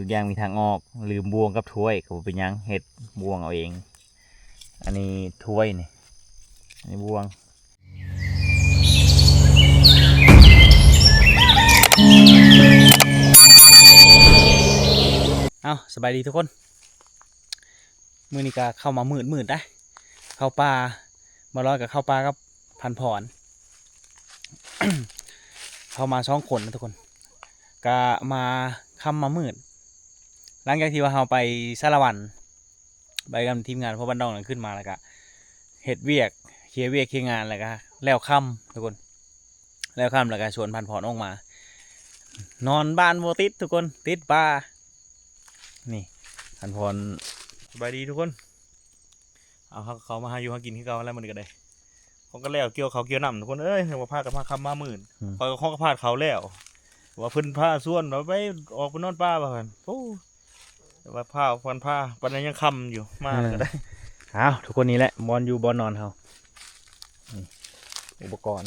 ທຸກຢ່າງມີທາງອອກ. ລືມບ່ວງກັບຖ້ວຍກໍບໍ່ເປັນຫຍັງ, ເຮັດບ່ວງເອົາເອງ. ອັນນີ້ຖ້ວຍນີ້, ອັນນີ້ບ່ວງ. ເອົ້າ, ສະບາຍດີທຸກຄົນ. ມື້ນີ້ກໍເຂົ້າມາມືດໆ ໄດ໋ ເຂົ້າປ່າ. ບ່າວລອຍກໍເຂົ້າປ່າກັບພັນພອນ, ເຂົ້າມາສອງຄົນນະທຸກຄົນ. ກະມາຄ່ຳມາມືດ ຫຼັງຈາກທີ່ວ່າເຮົາໄປສາລະວັນ ໄປກັບທີມງານພວກບ້ານດອງນັ້ນ, ຂຶ້ນມາແລ້ວກະເຮັດວຽກ, ເຄຍວຽກເຄຍງານ ແລ້ວກະແລ້ວຄ່ຳທຸກຄົນ. ແລ້ວຄ່ຳແລ້ວກະຊວນພັນພອນອອກມານອນບ້ານບໍ່ຕິດທຸກຄົນ, ຕິດປ່າ. ນີ້ພັນພອນ. ສະບາຍດີທຸກຄົນ. ເອົາ ເຮົາ ເຂົາມາຫາຢູ່ຫາກິນຄືເກົ່າແລ້ວ ມື້ນີ້ກໍໄດ້. ເຂົາກໍແລ້ວກ່ຽວເຂົ້າກ່ຽວນ້ຳ ທຸກຄົນເອີຍ, ວ່າພາກັນມາຄ່ຳມາມືດ. ອືມ ຂ້ອຍກໍຂໍກັບພາດເຂົາແລ້ວ ວ່າເພິ່ນພາຊວນວ່າໄປ ອອກໄປນອນປ່າວ່າຊັ້ນ. ໂອ້ ແຕ່ວ່າພາ ເພິ່ນພາ ປານນັ້ນຍັງຄ່ຳຢູ່ ມາ ເອີ ກໍໄດ້. ເອົາ ທຸກຄົນ, ນີ້ແຫຼະບ່ອນຢູ່ບ່ອນນອນເຮົາ. ນີ້ອຸປະກອນ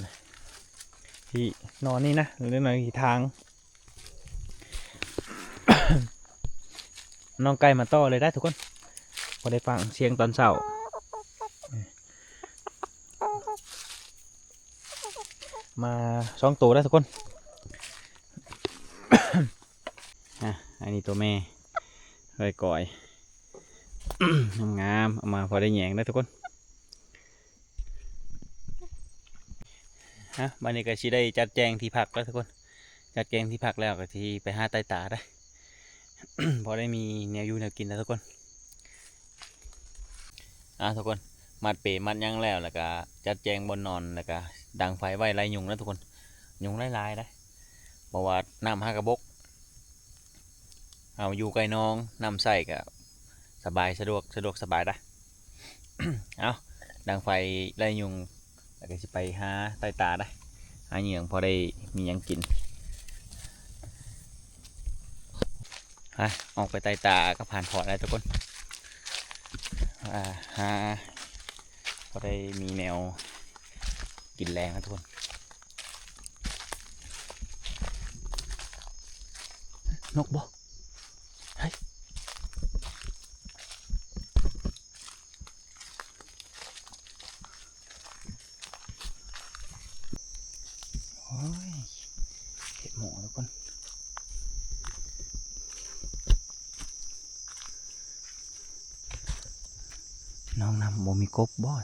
ທີ່ນອນນີ້ນະ, ເລື່ອງນອນທີ່ທາງ ນ້ອງໄກ່ມາຕໍ່ເລີຍໄດ໋ທຸກຄົນ, ພໍໄດ້ຟັງສຽງຕອນເຊົ້າ. ມາສອງໂຕໄດ໋ທຸກຄົນ. ອ່ະ ອັນນີ້ໂຕແມ່ ໄວ້ກ່ອຍ ງາມໆ, ເອົາມາພໍໄດ້ແຍງໄດ໋ທຸກຄົນ. ຮະ ບັດນີ້ກໍຊິໄດ້ຈັດແຈງທີ່ພັກແລ້ວທຸກຄົນ, ຈັດແຈງທີ່ພັກແລ້ວກໍຊິໄປຫາໄຕ່ຕາໄດ໋ ພໍໄດ້ມີແນວຢູ່ແນວກິນແລ້ວທຸກຄົນ. ອ່າ ທຸກຄົນ ມັດເປມັດຫຍັງແລ້ວ ແລ້ວກໍຈັດແຈງບ່ອນນອນ ແລ້ວກໍດັງໄຟໄວ້ໄລ່ຍຸງນະທຸກຄົນ, ຍຸງຫຼາຍໆໄດ໋ ເພາະວ່ານ້ຳຫາກະບົກ. ເຮົາຢູ່ໃກ້ໜອງ ນ້ຳໃສກໍສະບາຍ ສະດວກ ສະດວກສະບາຍໄດ໋. ເອົາ ດັງໄຟໄລ່ຍຸງ ແລ້ວກໍຊິໄປຫາໄຕ່ຕາໄດ໋, ຫາເຫຍື່ອງພໍໄດ້ມີຫຍັງກິນ. ໄປ ອອກໄປໄຕ່ຕາກັບຜ່ານພອດໄດ້ທຸກຄົນ. ອ່າ ຫາພໍໄດ້ມີແນວກິນແລງນະທຸກຄົນ. ນົກບໍ່? ເຮີ້ຍ ໂອ້ຍ ເຫັດໝໍ້ທຸກຄົນ. ໜອງນ້ຳບໍ່ມີກົບບໍ່? ດ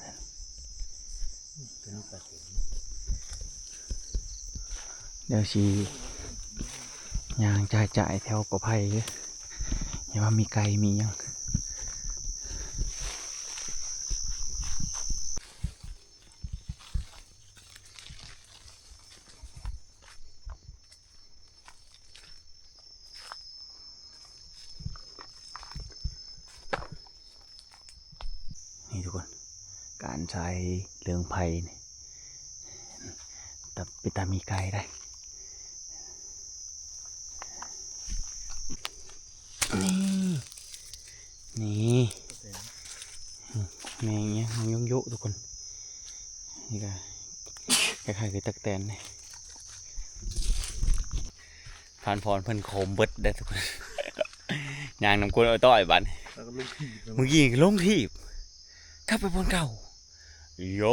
ຽວຊິຍ່າງຈ່າຍໆແຖວກໍໄຜ່ເດີ, ຢ່າວ່າມີໄກ່ມີຫຍັງ. ນີ້ທຸກຄົນ ການໃຊ້ເລື່ອງໄຜ່ນີ້ ຕາ ເປັນຕາມີໄກ່ໄດ໋. ນີ້ ນີ້ ແມງຫຍັງ ແມງຍົງໂຍະທຸກຄົນ. ນີ້ກໍຄ້າຍໆຄືຕັກແຕນນີ້. ຜ່ານພອນເພິ່ນໂຄມເບິດເດ້ທຸກຄົນ. ຍ່າງນຳກົນເອົາຕ້ອຍບາດນີ້ ແລ້ວກໍລົງຖີບ ເມື່ອກີ້ລົງຖີບ ກັບໄປບ່ອນເກົ່າ. ໂຢ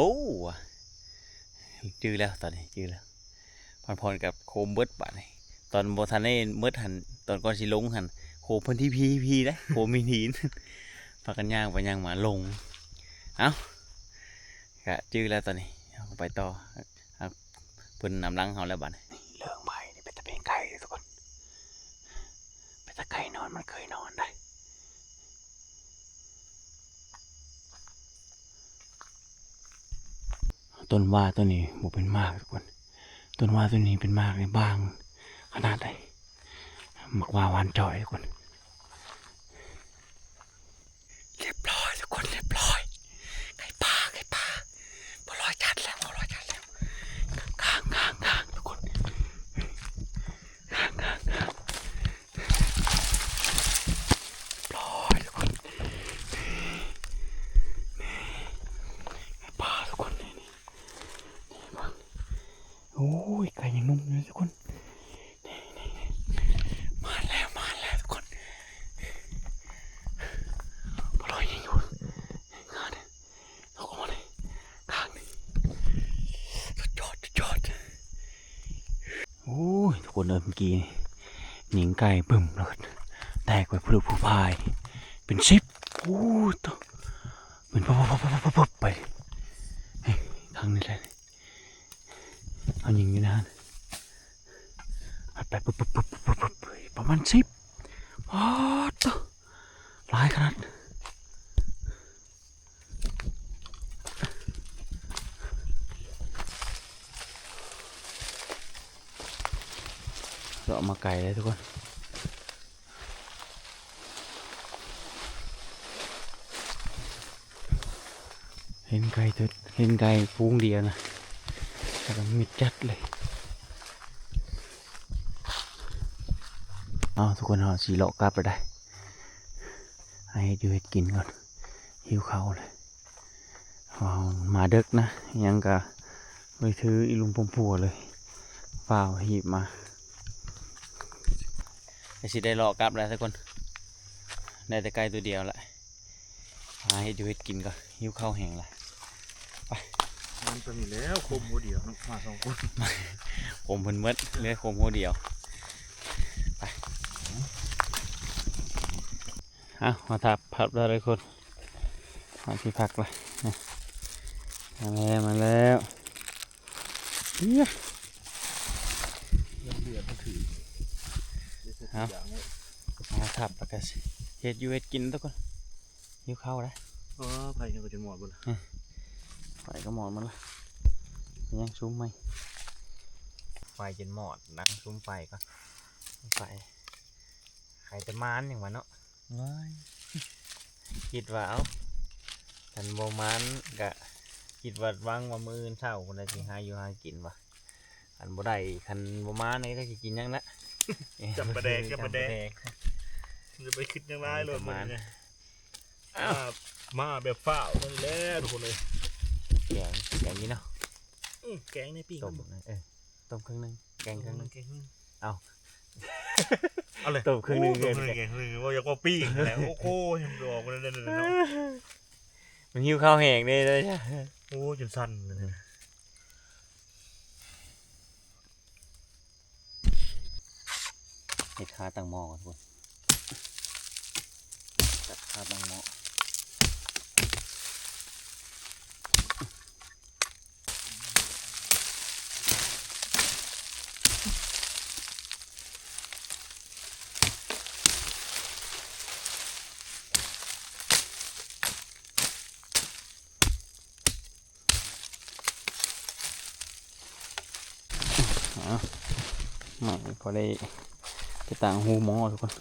ຈື່ແລ້ວ ຕອນນີ້ຈື່ແລ້ວ. ພັນພອນກັບໂຄມເບິດບາດນີ້. ຕອນບໍ່ທັນໄດ້ເໝິດຫັ້ນ ຕອນກ່ອນຊິລົງຫັ້ນ ໂຄມເພິ່ນທີພີພີເດ້ ໂຄມຫີນໆ ພາກັນຍ່າງໄປຍ່າງມາຫຼົງ. ເອົ້າ ກະຈື່ແລ້ວຕອນນີ້ ເຮົາກໍໄປຕໍ່. ເພິ່ນນຳຫຼັງເຮົາແລ້ວບາດນີ້. ເລື່ອງໄຜ່ນີ້ເປັນຕາເປັນໄກ່ເດ້ທຸກຄົນ ເປັນຕາໄກ່ນອນ ມັນເຄີຍນອນໄດ໋. ຕົ້ນຫວ້າຕົ້ນນີ້ບໍ່ເປັນໝາກທຸກຄົນ. ຕົ້ນຫວ້າຕົ້ນນີ້ເປັນໝາກນີ້ບາງຂະໜາດໃດ. ໝາກຫວ້າຫວານຈ່ອຍທຸກຄົນ. ລຽບຮ້ອຍທຸກຄົນ ລຽບຮ້ອຍ. ໄກ່ປ່າ ໄກ່ປ່າ. ບໍ່ລອຍຈັດແລ້ວ ບໍ່ລອຍຈັດແລ້ວ. ຂ້າງ ຂ້າງ ຂ້າງທຸກຄົນ. ຂ້າງ ຂ້າງ ຂ້າງ. ລອຍທຸກຄົນ ປາທຸກຄົນ. ນີ້ ນີ້ ນີ້ເບິ່ງ. ໂອ້ຍ ໄກ່ຍັງໜຸ່ມຢູ່ທຸກຄົນ. ນີ້ ນີ້ ນີ້ ມາແລ້ວ ມາແລ້ວທຸກຄົນ. ຄົນເອີ່ມກີ້ນີ້ຍິງໄກ່ປຶ້ມໂລດ ແຕກໄປພຸ້ນຜູ້ພາຍເປັນສິບ ໂອ້ໂຕ ເປັນປຶບໆໆໆໄປ ເຮີ້ຍ ທາງນີ້ແຫຼະ ເຮົາຍິງຢູ່ນະ ໄປປຶບໆໆໆປະມານສິບ ປາດໂຕ ຫຼາຍຂະໜາດ. ເລາະມາໄກເລີຍທຸກຄົນ ເຫັນໄກ່ຕົວ ເຫັນໄກ່ຝູງດຽວນະ ແລ້ວກໍມິດຈັດເລີຍ. ເອົາ ທຸກຄົນ ເຮົາຊິເລາະກັບແລ້ວໄດ໋ ຫາເຮັດຢູ່ເຮັດກິນກ່ອນ ຫິວເຂົ້າເລີຍ. ເຮົາມາເດິກນະ ຫຍັງກະບໍ່ໄດ້ຖືອີ່ລຸມປົມປົວເລີຍ ຟ້າວຮີບມາ ກໍຊິໄດ້ເລາະກັບແລ້ວທຸກຄົນ ໄດ້ແຕ່ໄກ່ຕົວດຽວລະ ຫາເຮັດຢູ່ເຮັດກິນກ່ອນ ຫິວເຂົ້າແຮງລະ ໄປ ມັນກໍມີແລ້ວ ຄົມຫົວດຽວເນາະ ມາສອງຄົນ ຄົມເພິ່ນໝົດ ເຫຼືອຄົມຫົວດຽວ ໄປ. ເອົາ ມາທັບພັບແລ້ວທຸກຄົນ ມາທີ່ພັກລະ ມາແລ້ວ ມາແລ້ວ ເອີ ເດືອດມັນຖື ເອົາ ມາທັບແລ້ວກໍຊິເຮັດຢູ່ເຮັດກິນທຸກຄົນ ຫິວເຂົ້າລະ ເອີ ໄຟກໍຈົນມອດເບິດລະ ໄຟກໍມອດໝົດລະ ຍັງສຸມໃໝ່ ໄຟຈົນມອດ ນັ່ງສຸມໄຟກ່ອນ ໄຟ ໃຜຈະມານຫຍັງວະເນາະ ວ້າຍ ຄິດວ່າ ເອົ້າ ຄັນບໍ່ມານກະຄິດວ່າຫວັງວ່າມື້ອື່ນເຊົ້າພຸ້ນລະຊິຫາຢູ່ຫາກິນວ່າ ຄັນບໍ່ໄດ້ ຄັນບໍ່ມານນີ້ຈັກຊິກິນຫຍັງລະ ຈຳປາແດກ ຈຳປາແດກ ຈຳປາແດກ ຢ່າໄປຄິດຫຍັງຫຼາຍໂລດ ມີແຕ່ມານ ມື້ນີ້ ອ້າວ ມາ ມາແບບຟ້າວນັ້ນແຫຼະທຸກຄົນເອີຍ ແກງ ແກງນີ້ເນາະ ອື ແກງໃນປີ້ງ ຕົ້ມ ເອີ ຕົ້ມເຄິ່ງໜຶ່ງ ແກງເຄິ່ງໜຶ່ງ ແກງເຄິ່ງໜຶ່ງ ເອົ້າ ເອົາເລີຍ ຕົ້ມເຄິ່ງໜຶ່ງ ໂອ້ ຕົ້ມເຄິ່ງໜຶ່ງ ແກງເຄິ່ງໜຶ່ງ ເວົ້າຢາກເວົ້າປີ້ງຫັ້ນແຫຼະ ໂອ້ໂຫ ມັນບໍ່ອອກເລີຍເນາະ ມັນຫິວເຂົ້າແຮງເດ້ ໂອ້ ຈົນສັ່ນເລີຍ ເຮັດຄາຕັ້ງໝໍ້ກ່ອນທຸກຄົນ ຈັດຄາຕັ້ງໝໍ້. ມາ ພໍໄດ້ໄປຕັ້ງຮູໝໍ້ທຸກຄົນ.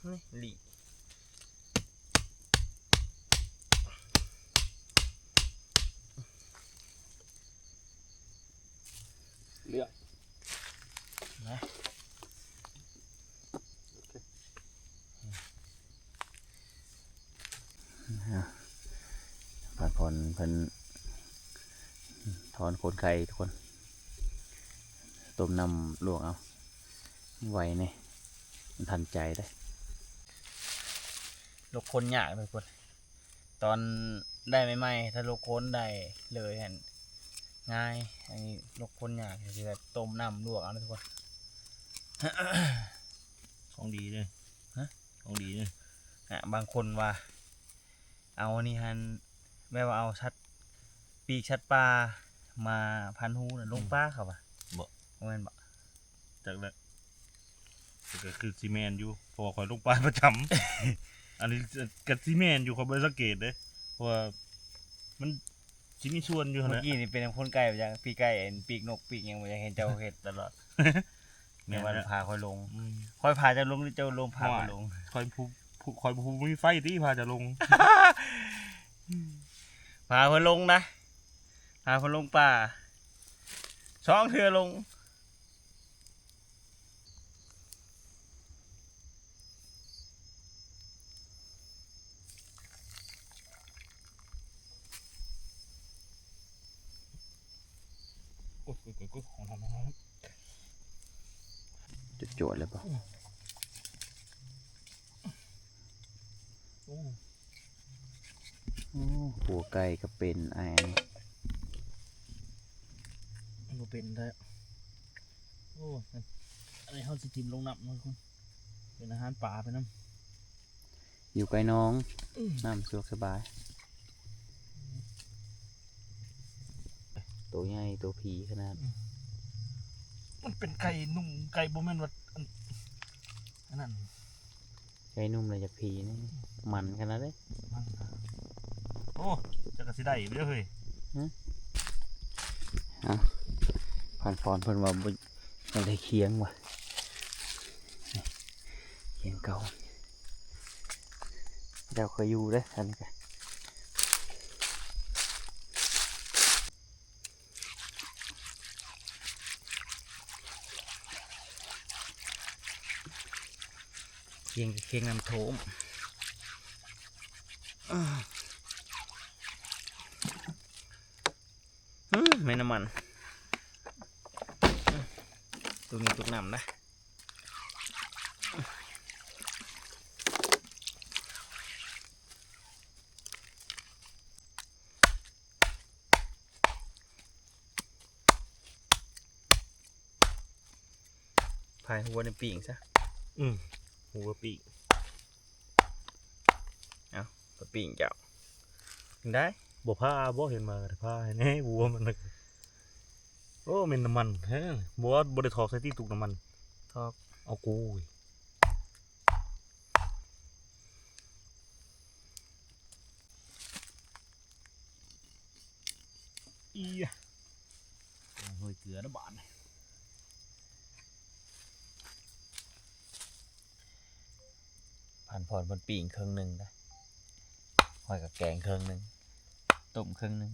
ນີ້ ລີ້ ເລືອກ ນະ ໂອເຄ. ພັກຜ່ອນເພິ່ນ ຖອນຂົນໄຂ່ທຸກຄົນ ຕົ້ມນ້ຳລວກເອົາ ໄວແດ່ ມັນທັນໃຈເດ້ ຫຼົກຂົນຍາກເດ້ທຸກຄົນ ຕອນໄດ້ໃໝ່ໆ ຖ້າຫຼົກຂົນໄດ້ເລີຍຫັ້ນງ່າຍ ອັນນີ້ຫຼົກຂົນຍາກ ຄືວ່າຕົ້ມນ້ຳລວກເອົາເດ້ທຸກຄົນ ຂອງດີເດ້ ຮະ ຂອງດີເດ້ ອາ ບາງຄົນວ່າ ເອົາອັນນີ້ຫັ້ນ ແບບວ່າເອົາສັດ ປີກສັດປ່າມາພັນຮູນະ ລົງປ່າເຂົາວ່າ ບໍ່ ບໍ່ແມ່ນບໍ? ຈັກແຫຼະ ກໍຄືຊິແມ່ນຢູ່ ເພາະວ່າຂ້ອຍລົງປ່າປະຈຳ ອັນນີ້ກໍຊິແມ່ນຢູ່ ຂ້ອຍບໍ່ໄດ້ສັງເກດເດ້ ເພາະວ່າມັນ ຊິມີສ່ວນຢູ່ຫັ້ນແຫຼະ ມື້ກີ້ນີ້ເປັນຄົນໄກ່ບໍ່ຈັກ ປີກໄກ່ ອັນ ປີກນົກປີກຫຍັງບໍ່ຈັກ ເຫັນເຈົ້າເຮັດຕະຫຼອດ ແມ່ນວ່າ ແມ່ນແລ້ວ ພາຂ້ອຍລົງ ອືມ ຂ້ອຍພາເຈົ້າລົງ ຫຼື ເຈົ້າລົງພາຂ້ອຍລົງ? ຂ້ອຍຜູ້ ຜູ້ ຂ້ອຍຜູ້ມີໄຟຕິ ພາເຈົ້າລົງ ພາເພິ່ນລົງນະ ພາເພິ່ນລົງປ່າ ສອງເທື່ອລົງ. ຈວດໆ ເລີຍບໍ່? ໂອ້ ໂອ້ ຫົວໄກ່ກໍເປັນ ອ້າຍ ອັນນີ້ ບໍ່ເປັນແທ້. ໂອ້ ອັນນີ້ເຮົາຊິຖິ້ມລົງນ້ຳເນາະທຸກຄົນ ເປັນອາຫານປາໄປນຳ. ຢູ່ໃກ້ໜອງ ອືມ ນ້ຳສະດວກສະບາຍ. ໂຕໃຫຍ່ ໂຕຜີຂະໜາດ ອືມ ມັນເປັນໄກ່ໜຸ່ມ ໄກ່ ບໍ່ແມ່ນວ່າ ອັນ ອັນນັ້ນ ໄກ່ໜຸ່ມແລ້ວຢາກຜີນີ້ ມັນຂະໜາດເດ້ ມັນ ໂອ້ ຈັກກະຊິໄດ້ຢູ່ເດີເຮີ້ຍ ຫຶ ເອົ້າ ພັນພອນເພິ່ນວ່າບໍ່ ຢາກໄດ້ຄຽງວ່າ ຄຽງເກົ່າ ເຈົ້າເຄີຍຢູ່ເດ້ ອັນນີ້ກະ ຄຽງ ຄຽງນ້ຳຖ້ວມ ອືມ ແມ່ນນ້ຳມັນ ອືມ ຕົກນີ້ຕົກນ້ຳນະ ພາຍຫົວນີ້ປີ້ງຊະ ອືມ ຫົວປີ້ງ ເອົາ ໄປປີ້ງເຈົ້າ ຈັ່ງໃດ ບໍ່ພາບໍ່ ເຫັນມາກະພາໃຫ້ແນ່ ຫົວມັນນະ ໂອ້ ແມ່ນນ້ຳມັນແທ້ ບໍ່ ບໍ່ໄດ້ຖອກໃສ່ຕິ ຕຸກນ້ຳມັນ ຖອກ ເອົາ ໂກຍ ອີຍະ ໂຮຍເກືອນະບາດ ພັນພອນເພິ່ນປີ້ງເຄິ່ງໜຶ່ງນະ ຂ້ອຍກໍແກງເຄິ່ງໜຶ່ງ ຕົ້ມເຄິ່ງໜຶ່ງ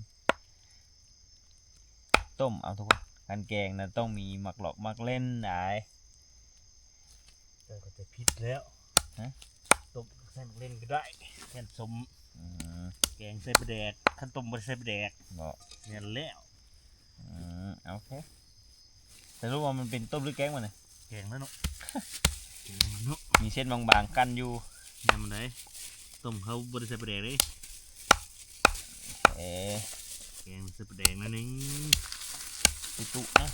ຕົ້ມເອົາທຸກຄົນ ຄັນແກງນະຕ້ອງມີໝາກຫຼອກໝາກເລັ່ນຫຼາຍ. ເຈົ້າກໍຈະຜິດແລ້ວ ຮະ ຕົ້ມໃສ່ໝາກເລັ່ນກໍໄດ້ ແທນສົ້ມ ອືມ ແກງໃສ່ປາແດກ ຄັນຕົ້ມບໍ່ໄດ້ໃສ່ປາແດກ ເນາະ ແມ່ນແລ້ວ ອືມ ໂອເຄ ສະຫຼຸບວ່າມັນເປັນຕົ້ມ ຫຼື ແກງມັນນະ? ແກງແລ້ວເນາະ ແກງແລ້ວເນາະ ມີເສັ້ນບາງໆ ກັ້ນຢູ່ ແມ່ນບໍ່ໄດ້ ຕົ້ມເຮົາບໍ່ໄດ້ໃສ່ປາແດກເດ້ ເອ ແກງໃສ່ປາແດກໜ້ອຍໜຶ່ງ ຕຸໆ ນະ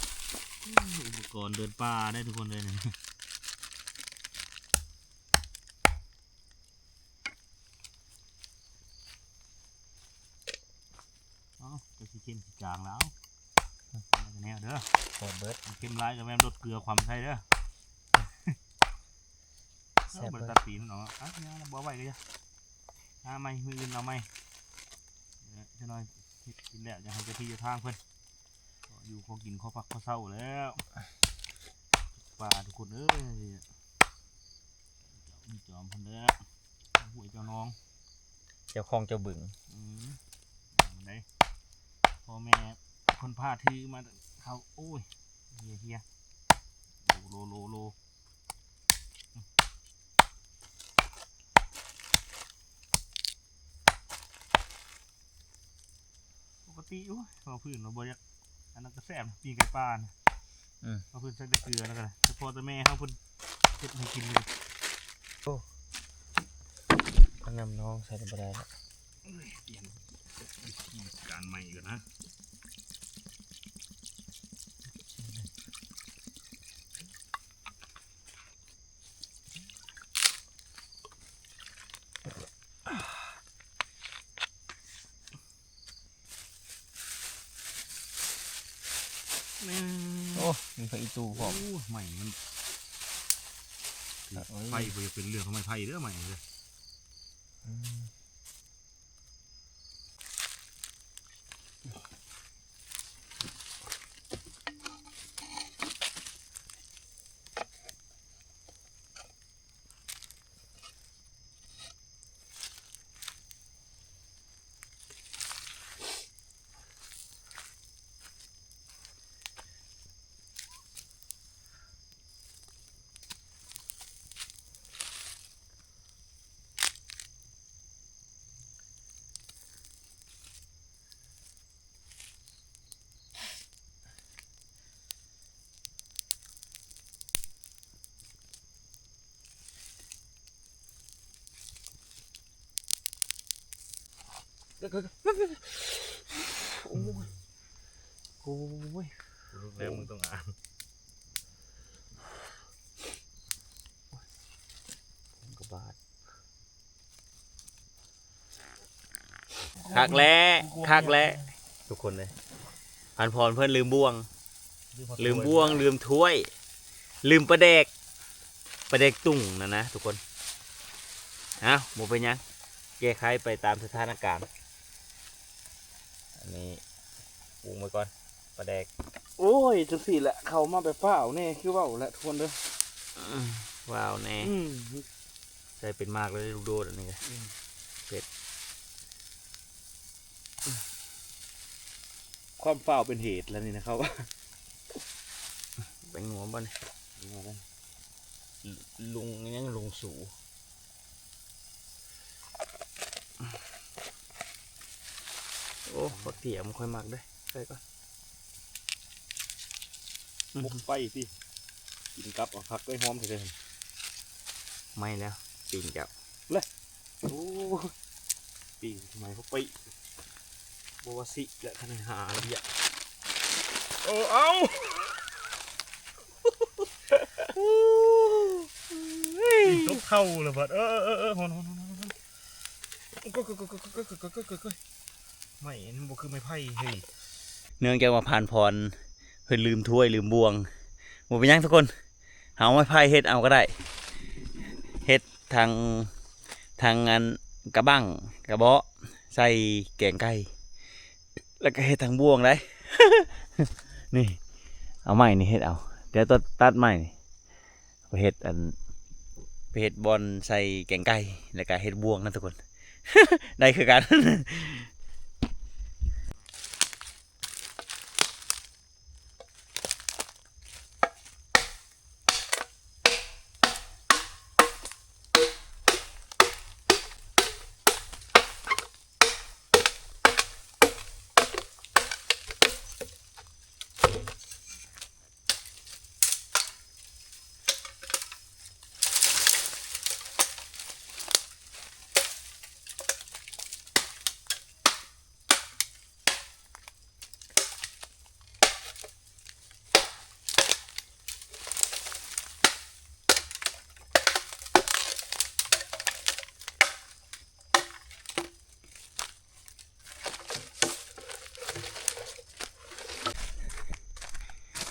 ອຸປະກອນເດີນປ່າໄດ້ທຸກຄົນເລີຍນີ້. ເອົ້າ ຈະຊິເຄັມຊິຈາງແລ້ວ ແນວເດີ ເປີດເບີດ ເຄັມຫຼາຍກໍແມ່ນລົດເກືອຄວ່ຳໃສ່ເດີ ແຊບ ເອີ ບໍ່ໄດ້ຕັດປີກມັນອອກ ອ່ະ ຍັງບໍ່ໄຫວກໍຢ່າ ຫາໃໝ່ ມື້ອື່ນເອົາໃໝ່ ເອີ ຈັກໜ້ອຍເຮັດກິນແລ້ວ ຢາກໃຫ້ເຈົ້າທີ່ເຈົ້າທາງເພິ່ນ ຂໍຢູ່ຂໍກິນ ຂໍພັກຂໍເຊົາແລ້ວ ປ່າທຸກຄົນເອີຍ ເຈົ້າມີຈອມເພິ່ນເດີ ເຈົ້າຫ້ວຍເຈົ້າໜອງ ເຈົ້າຂອງເຈົ້າບຶງ ອືມ ເອົາໄດ້ ພໍ່ແມ່ເພິ່ນພາຖືມາເຂົ້າ ໂອ້ຍ ເຮຍໆ ໂລ ໂລ ໂລ ໂລ. ປົກກະຕິ ໂອ້ຍ ເວົ້າພື້ນວ່າບໍ່ຢາກ ອັນນັ້ນກໍແຊບ ປີ້ງໄກ່ປ່ານະ ອືມ ເວົ້າພື້ນໃສ່ແຕ່ເກືອແລ້ວກໍໄດ້ ແຕ່ພໍ່ແຕ່ແມ່ເຮົາເພິ່ນເຮັດໃຫ້ກິນເລີຍ ໂອ້ ເອົານ້ຳໜອງໃສ່ກໍບໍ່ໄດ້ລະ ເອີຍ ປ່ຽນວິທີການໃໝ່ກ່ອນນະ. ແມ່ນ ໂອ້ ມີຜັກອີ່ຕູ້ພ້ອມ ໂອ້ ໄມ້ມັນ ໂອ້ຍ ໄຟບໍ່ຢາກເປັນເລື່ອງຂອງໄມ້ໄຜ່ເດີ ໄມ້ເດີ ອືມ. ໂອ້ ໂອ້ຍ ໂອ້ຍ ລູກແລ້ວ ມຶງຕ້ອງອ່ານ ກະບາດ ຄັກແລ້ວ ຄັກແລ້ວ ທຸກຄົນເອີຍ ພັນພອນເພິ່ນລືມບ່ວງ ລືມບ່ວງ ລືມຖ້ວຍ ລືມປາແດກ ປາແດກຕຸງນັ້ນນະທຸກຄົນ. ເອົ້າ ບໍ່ເປັນຫຍັງ ແກ້ໄຂໄປຕາມສະຖານະການ. ອັນນີ້ປຸງໄວ້ກ່ອນ ປາແດກ. ໂອ້ຍ ຈັ່ງຊີ້ແຫຼະ ເຂົ້າມາແບບຟ້າວແດ່ ຄືເວົ້າແຫຼະທຸກຄົນເດີ ອືມ ຟ້າວແດ່ ອືມ ໃສ່ເປັນໝາກເລີຍລູກໂດດ ອັນນີ້ກະ ອືມ ເຜັດ ຄວາມຟ້າວເປັນເຫດແລ້ວນີ້ນະ ເຂົາ ໄປງົວບໍ່ນີ້ ງົວໄປ ລຸງ ຍັງລຸງສູ ໂອ້ ຜັກທຽມຂ້ອຍມັກເດ້ ໃສ່ກ່ອນ ໝົກໄຟຕິ ກິນກັບເອົາ ຄັກເລີຍ ຫອມແທ້ໆ ໄໝ້ແລ້ວ ປີ້ງເຈົ້າ ແລະ ໂອ້ ປີ້ງໄໝ້ເຂົ້າໄປ ບໍ່ວ່າຊິແລະ ຄັນຫາລຽກ ໂອ້ ເອົ້າ ຕົກເທົ້າລະບາດ ເອີ ເອີ ເອີ ເອີ ຮ້ອນ ຮ້ອນ ຮ້ອນ ຮ້ອນ ໂອ້ຍ ໂອ້ຍ ໂອ້ຍ ໄມ້ມັນບໍ່ຄືໄມ້ໄຜ່ເຮີ້ຍ ເນື່ອງຈາກວ່າພານພອນເພິ່ນລືມຖ້ວຍລືມບ່ວງ ບໍ່ເປັນຫຍັງທຸກຄົນ ເຮົາເອົາໄມ້ໄຜ່ເຮັດເອົາກະໄດ້ ເຮັດທັງ ທັງອັນກະບັ້ງກະເບາະ ໃສ່ແກງໄກ່ ແລ້ວກະເຮັດທັງບ່ວງໄດ້ ນີ້ ເອົາໄມ້ນີ້ເຮັດເອົາ ດຽວຕັດ ຕັດໄມ້ນີ້ ໄປເຮັດອັນ ໄປເຮັດບ່ອນໃສ່ແກງໄກ່ ແລ້ວກະເຮັດບ່ວງນຳທຸກຄົນ ໄດ້ຄືກັນ.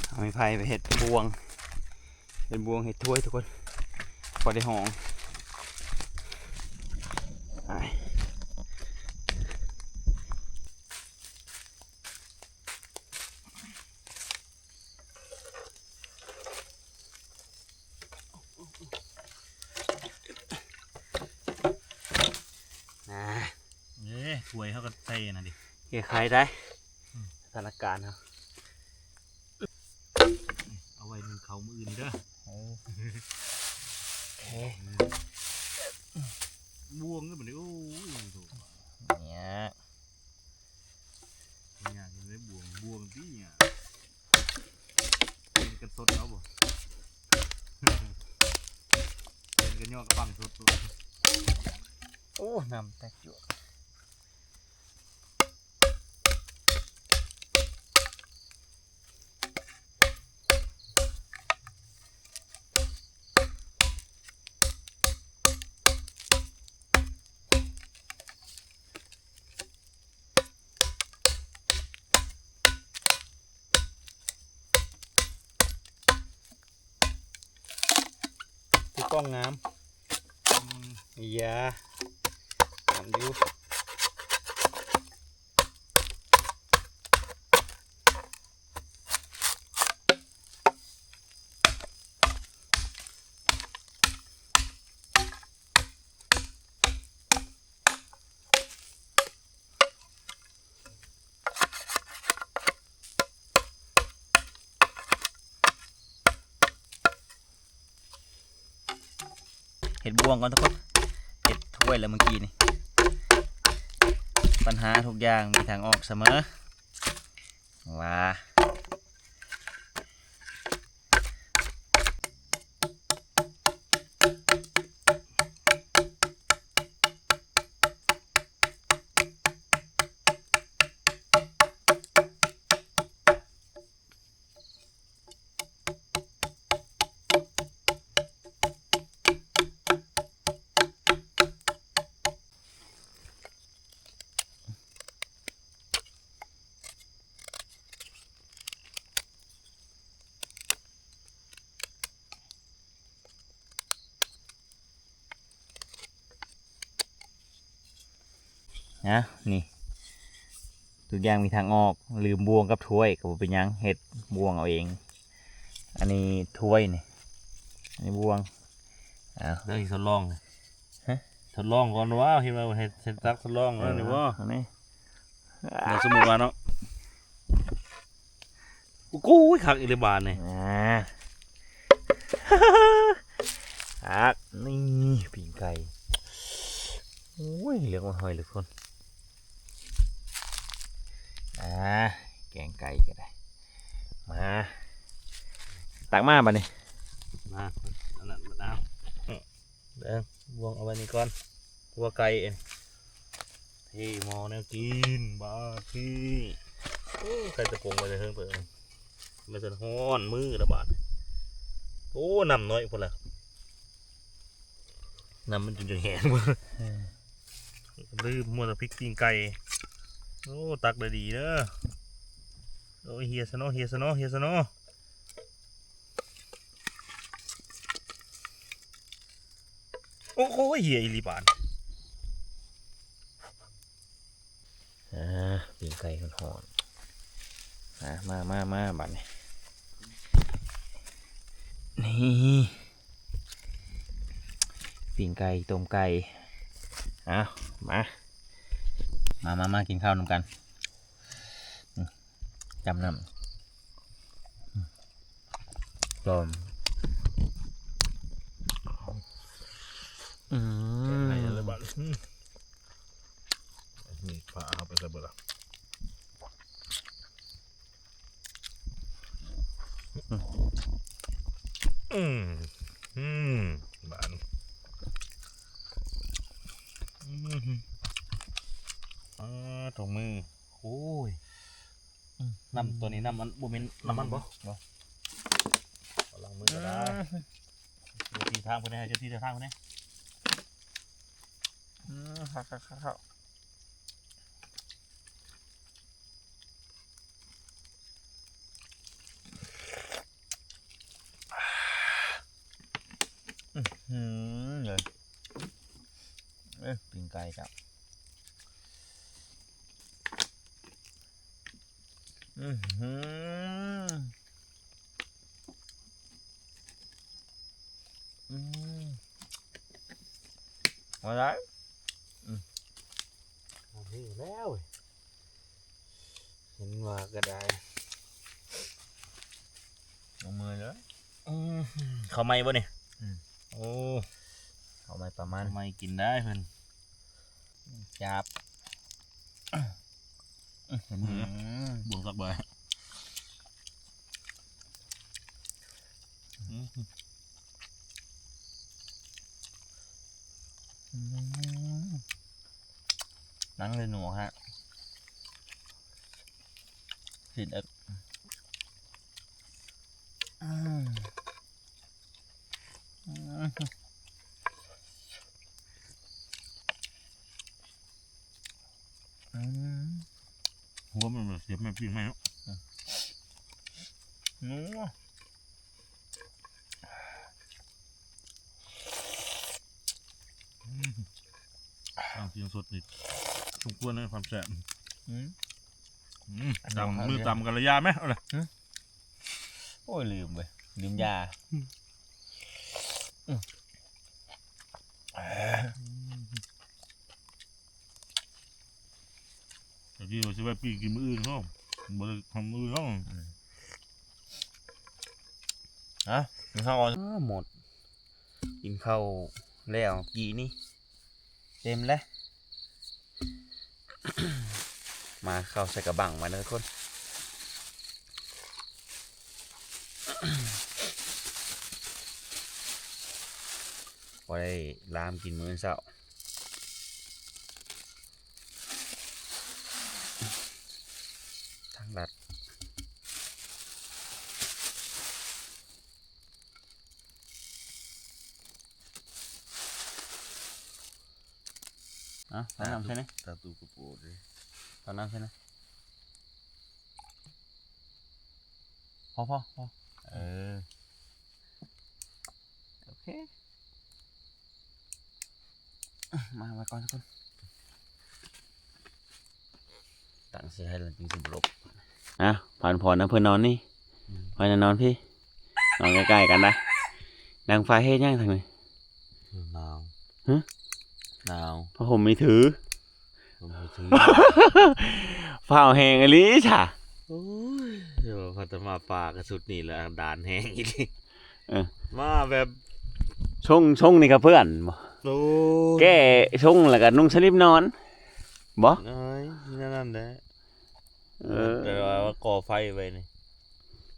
ເອົາໄມ້ໄຜ່ໄປເຮັດບ່ວງ ເຮັດບ່ວງເຮັດຖ້ວຍທຸກຄົນ ພໍໄດ້ຫອມ ນາ ເອີ ຖ້ວຍເຮົາກະໃສ່ອັນນັ້ນເດ ແກ້ໄຂໄດ້ ອືມ ສະຖານະການເຮົາ ເອົາໄວ້ໜຶ້ງເຂົ້າມື້ອື່ນເດີ ເອີ ໂອເຄ ບ່ວງເດີບັດນີ້ ໂອ້ຍ ເນຍ ຍາກເຮັດໄດ້ບ່ວງ ບ່ວງຕິຍາກ ເປັນກັນສົດເອົາບໍ່ ເປັນກັນຍໍກະປັ້ງສົດໂລດ ໂອ້ ນ້ຳແຕກຈົວກ. ຖືກ້ອງງາມ ອືມ ຢ່າ ງາມຢູ່. ເຮັດບ່ວງກ່ອນທຸກຄົນ ເຮັດຖ້ວຍແລ້ວມື້ກີ້ນີ້ ບັນຫາທຸກຢ່າງມີທາງອອກສະເໝີ ວ່າ. ເ ນະ ນີ້ ທຸກຢ່າງມີທາງອອກ. ລືມບ່ວງກັບຖ້ວຍກໍບໍ່ເປັນຫຍັງ ເຮັດບ່ວງເອົາເອງ. ອັນນີ້ຖ້ວຍນີ້ ອັນນີ້ບ່ວງ. ເອົາ ເດີ ທົດລອງ ຮະ ທົດລອງກ່ອນວ່າ ເຫັນວ່າເຮັດ ເຮັດຕັກທົດລອງ ເອີ ອັນນີ້ບໍ່ ອັນນີ້ ແລ້ວສົມມຸດວ່າເນາະ ໂອ້ຍ ຄັກອີ່ຫຼີບາດນີ້ ອ່າ ຄັກ. ນີ້ ປີ້ງໄກ່ ໂອ້ຍ ເຫຼືອງອ່ອນຫອຍເຫຼືອຄົນ. ອ່າ ແກງໄກ່ກໍໄດ້. ມາ ຕັກມາບາດນີ້ ມາ ອັນນັ້ນ ເອົາ ເບິ່ງ ບ່ວງເອົາໄວ້ນີ້ກ່ອນ ຫົວໄກ່ ເທໝໍ້ແນວກິນບາດນີ້. ໂອ້ ໄຂ່ຕະປົງໄວ້ແຕ່ເທິງເປີດ ມັນຈະຮ້ອນມືລະບາດ. ໂອ້ ນ້ຳນ້ອຍພຸ້ນລະ ນ້ຳມັນຈົນຈະແຫ້ງ. ອືມ ລືມ ມົວແຕ່ພິກປີ້ງໄກ່. ໂອ້ ຕັກໄດ້ດີເດີ. ໂອ້ຍ ເຫຍຊະເນາະ ເຫຍຊະເນາະ ເຫຍຊະເນາະ. ໂອ້ໂຫ ເຫຍອີ່ຫຼີບາດ. ອ່າ ປີ້ງໄກ່ຮ້ອນໆ. ອ່າ ມາ ມາ ມາ ບາດນີ້ ນີ້ ປີ້ງໄກ່ ຕົ້ມໄກ່. ເອົາ ມາ ມາ ມາ ມາ ກິນເຂົ້ານຳກັນ. ອືມ ຈ້ຳນ້ຳ ອືມ ລອງ ອືມ ແກງໃຫ້ເລີຍບາດ. ອືມ ມີດພາເຮົາໄປໃສເບິດລະ? ອືມ ອືມ ບາດ ອືມ ອ່າ ຖົງມື. ໂອ້ຍ ອືມ ນ້ຳຕົວນີ້ ນ້ຳມັນບໍ່ແມ່ນນ້ຳມັນບໍ່? ບໍ່ ເອົາລ້າງມືກໍໄດ້. ອືມ ເຈົ້າທີ່ທາງເພິ່ນແດ່ ເຈົ້າທີ່ທາງເພິ່ນແດ່. ອືມ ຄັກໆໆ. ອື້ຫື ເລີຍ ເອີ ປີ້ງໄກ່ກັບ ອື້ຫື ອືມ ບໍ່ໄດ້ ອືມ ເອົາແລ້ວ ເຫັນວ່າກໍໄດ້ ລົງມືເລີຍ. ອືມ ເຂົ້າໃໝ່ບໍ່ນີ້? ອືມ ໂອ້ ເຂົ້າໃໝ່ປາມານ ເຂົ້າໃໝ່ກິນໄດ້ເພິ່ນ ຈັບ ເຫັນມື ອືມ ບ່ວງສັກໃບ ອືມ ອືມ ໜັງເລີຍໜວກຮະ ຊີ້ນເອິກ ອືມ ອືມ ອືມ ຫົວມັນເສຍບແມ່ນປີ້ງໃໝ່ເນາະ ອືມ ອືມ ອ່າ ກິນສົດນີ້ສົມຄວນໃນຄວາມແຊບ ອືມ ອືມ ຕຳ ມືຕຳກັນລະຢ່າແມ ເອົາລະ ໂອ້ຍ ລືມເວີຍ ລືມຢາ ອືມ ອືມ ຕະກີ້ວ່າຊິໄວ້ປີ້ງກິນມື້ອື່ນເນາະ ບໍ່ໄດ້ທຳມື້ອື່ນເນາະ ອືມ ຮະ ກິນເຂົ້າກ່ອນ ເອີ ໝົດ ກິນເຂົ້າແລ້ວກີ້ນີ້ ເຕັມແລ້ວ ມາເຂົ້າໃສ່ກະບັງມາເດີທຸກຄົນ ພໍໄດ້ລາມກິນມື້ເຊົ້າ ທາງລັດ. ອ່ະ ເອົານ້ຳໃສ່ແດ່ ຕາຕູກະໂປເດ້ ເອົານ້ຳໃສ່ແດ່ ພໍ ພໍ ພໍ ເອີ ໂອເຄ ມາ ມາກ່ອນທຸກຄົນ. ຕັ້ງໃສ່ໃຫ້ແລ້ວຈຶ່ງຊິບໍ່ລົບ. ອ່ະ ພັກຜ່ອນນຳເພິ່ນນອນນີ້. ອືມ ໃຜນະນອນພີ້ ນອນໃກ້ໆກັນນະ. ດັງໄຟເຮັດຫຍັງທາງນີ້? ໜາວ. ຮະ? ໜາວ. ຜ້າຫົ່ມມີຖື? ຜົມມີຖື. ຟ້າວແຮງອີ່ຫຼີຊະ. ໂອ້ຍ ເອີ ພັດມາປ່າກະຊຸດນີ້ລະ ດານແຮງອີ່ຫຼີ. ເອີ ມາແບບຊົງ ຊົງນີ້ກະເປື້ອນບໍ? ໂອ້ຍ ແກ້ຊົງແລ້ວກະນຸ່ງສະລິບນອນບໍ? ເອີຍ ແນວນັ້ນແຫຼະ. ເອີ ແຕ່ວ່າກໍ່ໄຟໄວ້ນີ້.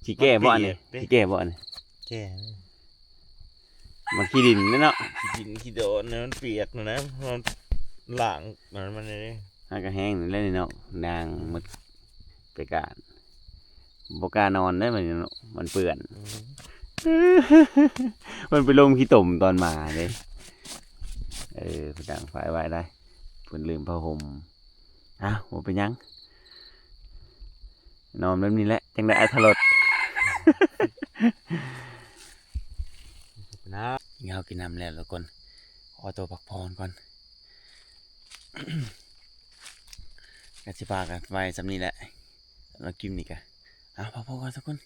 ຊິແກ້ບໍ່ອັນນີ້? ມັນເປີຍກເດ້ ຊິແກ້ບໍ່ອັນນີ້? ແກ້. ມັນຂີ້ດິນເດ້ເນາະ ຂີ້ດິນຂີ້ດອນ ມັນປຽກຫັ້ນນະ ມັນລ້າງມັນ ມັນນີ້ເດ້. ຫາກະແຮງນີ້ແຫຼະນີ້ເນາະ ນາງໝົດໄປການ ບໍ່ກ້ານອນເດ້ບັດນີ້ເນາະ ມັນເປື້ອນ. ອືມ ມັນໄປລົມຂີ້ຕົມຕອນມາເດ້. ເອີ ໄປດັງໄຟໄວ້ໄດ໋ ເພິ່ນລືມຜ້າຫົ່ມ. ອ້າວ ບໍ່ເປັນຫຍັງ ນອນແບບນີ້ແຫຼະ ຈັ່ງໄດ້ອາດຖະລົດ. ນະ ກິນເຂົ້າກິນນ້ຳແລ້ວທຸກຄົນ ຂໍຕົວພັກຜ່ອນກ່ອນ ກະຊິພາກັນໄວ້ສ່ຳນີ້ແຫຼະ. ສຳລັບຄລິບນີ້ກະ ອ້າວ ພັກຜ່ອນກ່ອນທຸກຄົນ.